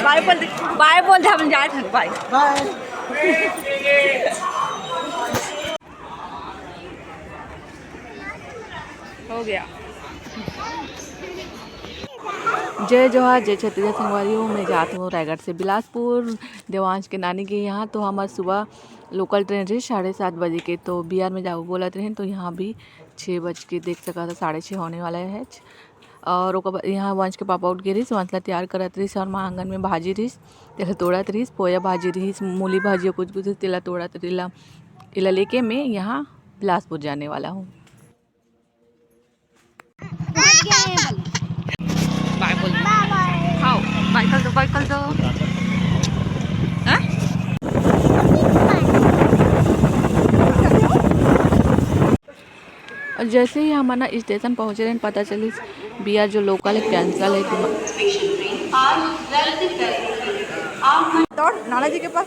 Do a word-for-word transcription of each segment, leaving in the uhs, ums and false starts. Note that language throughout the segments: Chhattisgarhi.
बाय बोल दे, बाय बोल दे, हम जात हन, बाय। बाय। हो गया। जय जोहार, जय छत्तीसगढ़ संगवारी हो। मैं जात हूँ रायगढ़ से बिलासपुर, देवांश के नानी के यहाँ। तो हमार सुबह लोकल ट्रेन रही साढ़े सात बजे के, तो बिहार में जाओ बोलत रहे, तो यहाँ भी छः बज के देख सकत ह, साढ़े छः होने वाला है। और ओकर बाद यहाँ वंश के पापा उठ गे रहिस, वंश ला तैयार करत रहिस और माँ आंगन में भाजी रहिस, तेला तोड़त रहिस, पोया भाजी रहिस, मूली भाजी, कुछ कुछ, तेला तोड़त रहिस। एला लेके मैं यहाँ बिलासपुर जाने वाला हूँ। बाय बोल। हाओ, बाय कर दो, बाय कर दो। हाँ? और जैसे ही हमन स्टेशन पहुँचे रहेन, पता चलिस बिहार जो लोकल है, कैंसिल है। तो दौड़ नाना जी के पास।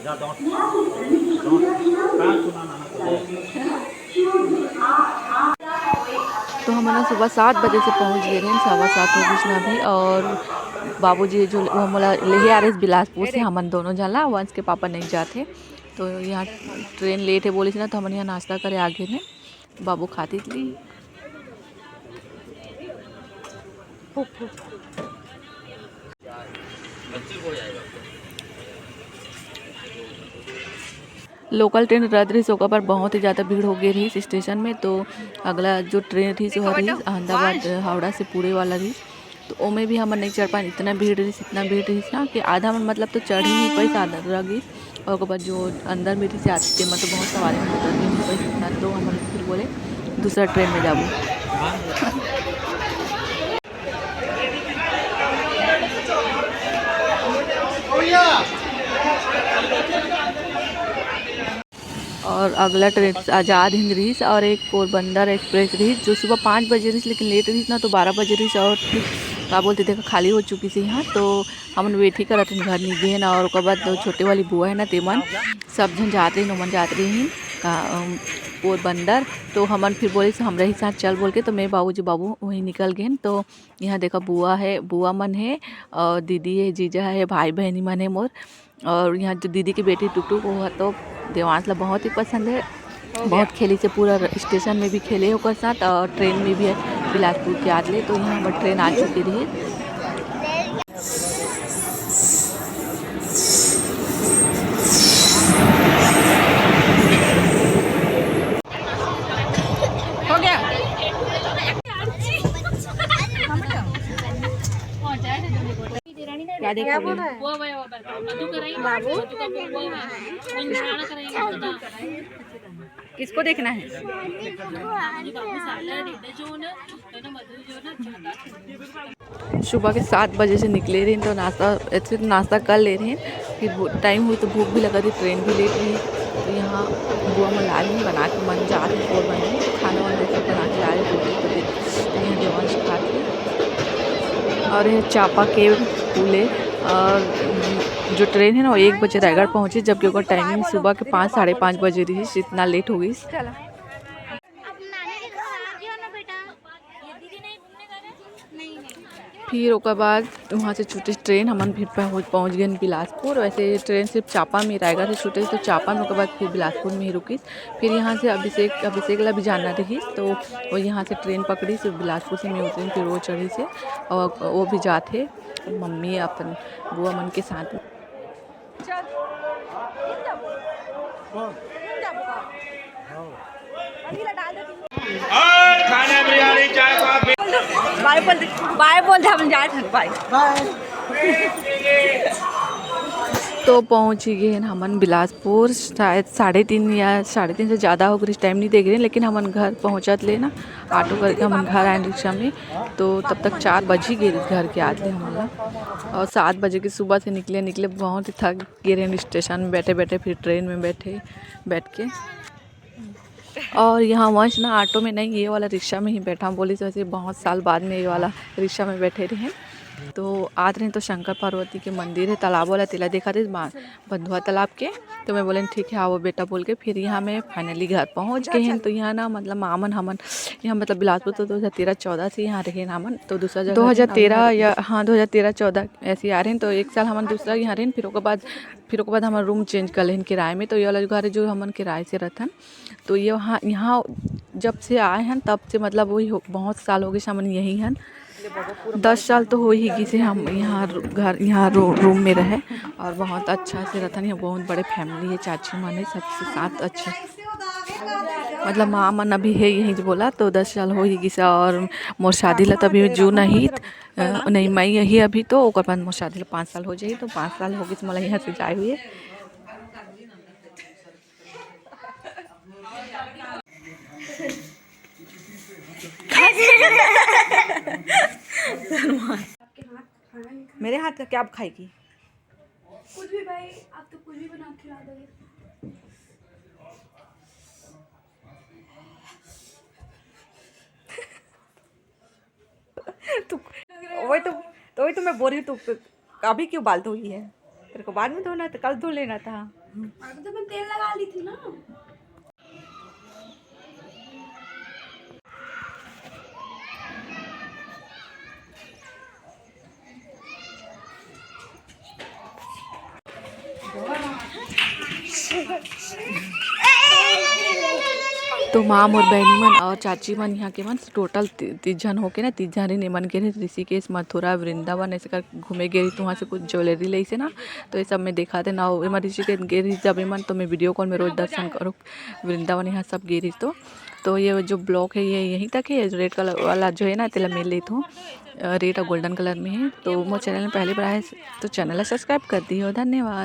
तो हमन ह सुबह सात बजे से पहुँच गे रहेन, सवा सात हो गिस ना अभी। और बाबूजी जो वो मोला लेहे आ रहे बिलासपुर से, हमन दोनों झन ला, वंश के पापा नहीं जात हे। तो यहाँ ट्रेन लेट है बोलिस ना, तो हमन यहाँ नाश्ता करे आ गे रहेन। बाबू खाती थी। लोकल ट्रेन रद्द रहिस, ओकर बर बहुत ही ज़्यादा भीड़ हो गे रहिस स्टेशन में। तो अगला जो ट्रेन रहिस, वो रहिस अहमदाबाद हावड़ा से पुणे वाला रहिस। तो ओमे भी हमन नहीं चढ़ पाएन, इतना भीड़ रहिस, इतना भीड़ रहिस ना कि आधा मन मतलब तो चढ़ ही नहीं पाइस, आधा रह गिस। और ओकर बाद जो अंदर में रहिस आदमी, तेमा तो बहुत सवारी में उतर भी नहीं पाइस इतना, तो हमन फिर बोले दूसरा ट्रेन में जाबो। और अगला ट्रेन आजाद हिंद रहिस और एक पोरबंदर एक्सप्रेस रहिस, जो सुबह पाँच बजे रहिस, लेकिन लेट रहिस ना, तो बारह बजे रहिस। और फिर का बोलते, देखा, खाली हो चुकिस यहाँ, तो हमन वेट ही करत हन, घर नहीं गे हन। और ओकर बाद जो छोटे वाली बुआ है ना, तेमन सब झन जात रहिन, ओमन जात रहिन का, अम, पोरबंदर। तो हमन फिर बोलिस, हमरे ही साथ चल बोल के, तो मैं, बाबूजी, बाबू वहीं निकल गे हन। तो यहाँ देखा, बुआ है, बुआ मन है और दीदी है, जीजा है, भाई बहनी मन है मोर। और यहाँ जो दीदी की बेटी टुकटुक, वो तो देवांश ला बहुत ही पसंद है, बहुत खेलिस हे, पूरा स्टेशन में भी खेले ओकर साथ और ट्रेन में भी है बिलासपुर के आत ले। तो यहाँ हमर ट्रेन आ चुके रही। हो गया। क्या देख रही हो? वो, वो, वो, वो, मधु का रही, बाबू। मधु का वो, वो, वो, वो निशाना का रही, मधु का। किसको देखना है? सुबह के सात बजे से निकले रहे तो नाश्ता, ऐसे तो नाश्ता कर ले रहे, फिर भू-, टाइम हुई तो भूख भी लगा थी, ट्रेन भी लेट रही। तो यहाँ बुआ मन ला रही बना के, मन जा रही और बने तो खाना वाना ऐसे बना के ला रही, रोटी तो दे, तो यहाँ देवांश खाते। और ये चापा के पुले और जो ट्रेन है ना, वो एक बजे रायगढ़ पहुँची, जबकि ओकर टाइमिंग सुबह के पाँच, साढ़े पाँच बजे रही, इतना लेट हो गई। फिर ओकर बाद वहाँ से छूटे ट्रेन, हमन फिर पहुँच, पहुँच गए बिलासपुर। वैसे ट्रेन सिर्फ चापा में, रायगढ़ से छूटे तो चापा में, ओकर बाद फिर बिलासपुर में ही रुकी। फिर यहाँ से अभिषेक, अभिषेक ला भी जाना रही, तो वो यहाँ से ट्रेन पकड़ी, सिर्फ बिलासपुर से मैं उतरी, फिर वो चढ़ी से, और वो भी जात हे मम्मी अपन बुआ मन के साथ में। बाय बोल दे, बाय बोल दे, हम जात हन, बाय। तो पहुँच ही गए हन हमन बिलासपुर, शायद साढ़े तीन या साढ़े तीन से ज़्यादा हो गए, टाइम नहीं देख रहे, लेकिन हमन घर पहुँचत ले ना, ऑटो करके हमन घर आए रिक्शा में, तो तब तक चार बज ही गए घर के आत ले हमन ला। और सात बजे के सुबह से निकले, निकले बहुत ही थक गए रहे स्टेशन में बैठे बैठे, फिर ट्रेन में बैठे, बैठ के। और यहाँ वंश ना ऑटो में नहीं, ये वाला रिक्शा में ही बैठा, बोलिस वैसे बहुत साल बाद में ये वाला रिक्शा में बैठे रहे। तो आत रहेन तो शंकर पार्वती के मंदिर हे, तालाब वाला, तेला देखत रहेन बा-, बंधुआ तालाब के। तो मैं बोलेन, "ठीक है, आओ बेटा," बोल के। फिर यहाँ मैं finally घर पहुँच गए हैं। तो यहाँ ना, मतलब, मामन हमन यहाँ, मतलब, बिलासपुर तो दो हज़ार तेरह चौदह से यहाँ रहे हमन। तो दूसरा जगह दो हज़ार तेरह या, हाँ, दो हज़ार तेरह चौदह ऐसे आ रहे हैं। तो एक साल हमन दूसरा यहाँ रहे, फिर ओकर बाद, फिर ओकर बाद हमर room change कर लेन किराए में। तो ये वाला जो घर है, जो हमन किराए से रहथन, तो ये वहाँ, यहाँ जब से आए हैं, तब से, मतलब, वही हो, बहुत साल हो गए हमन यही हैं। दस साल तो हो ही गिसे हम यहाँ रू-, घर, यहाँ रू-, room में रहे, और बहुत अच्छा से रहथन। यहाँ बहुत बड़े family है, चाची मन है, सबसे साथ अच्छा, मतलब, माँ मन अभी है यही जो बोला, तो दस साल हो ही गिसे। और मोर शादी ला तभी जून अही, अ, नहीं, मई अही अभी, तो ओकर बाद मोर शादी ला पाँच साल हो जाही, तो पाँच साल हो गिसे मोला यहाँ से जाए हुए। मेरे हाथ का क्या आप खाएगी? कुछ भी भाई, आप तो कुछ भी बना के खिला दोगे। तू, वही तो, तो वही तो मैं बोल रही हूँ, तू अभी क्यों बाल धोई है? तेरे को बाद में धोना था, कल धो लेना था। अभी तो मैं तेल लगा ली थी ना। तो माँ मोर बहनी मन और चाची मन यहाँ के मन total ती-, तीस झन होके ना, तीस झन रहिन। एमन गे रहिन ऋषिकेश, मथुरा, वृंदावन, ऐसे कर घूमे गे रहिन। तो वहाँ से कुछ jewellery लइसे ना, तो ये सब में देखा थे ना। एमन ऋषिकेश गे रहिन जब एमन, तो मैं video call में रोज दर्शन करो वृंदावन, यहाँ सब गे रहिन। तो, तो ये जो block है, ये यहीं तक है। ये जो red colour वाला जो है ना, तेला मैं लेत हूँ। अ, red और golden colour में है। तो मोर channel में पहली बार आए तो channel ला subscribe कर दियो। धन्यवाद।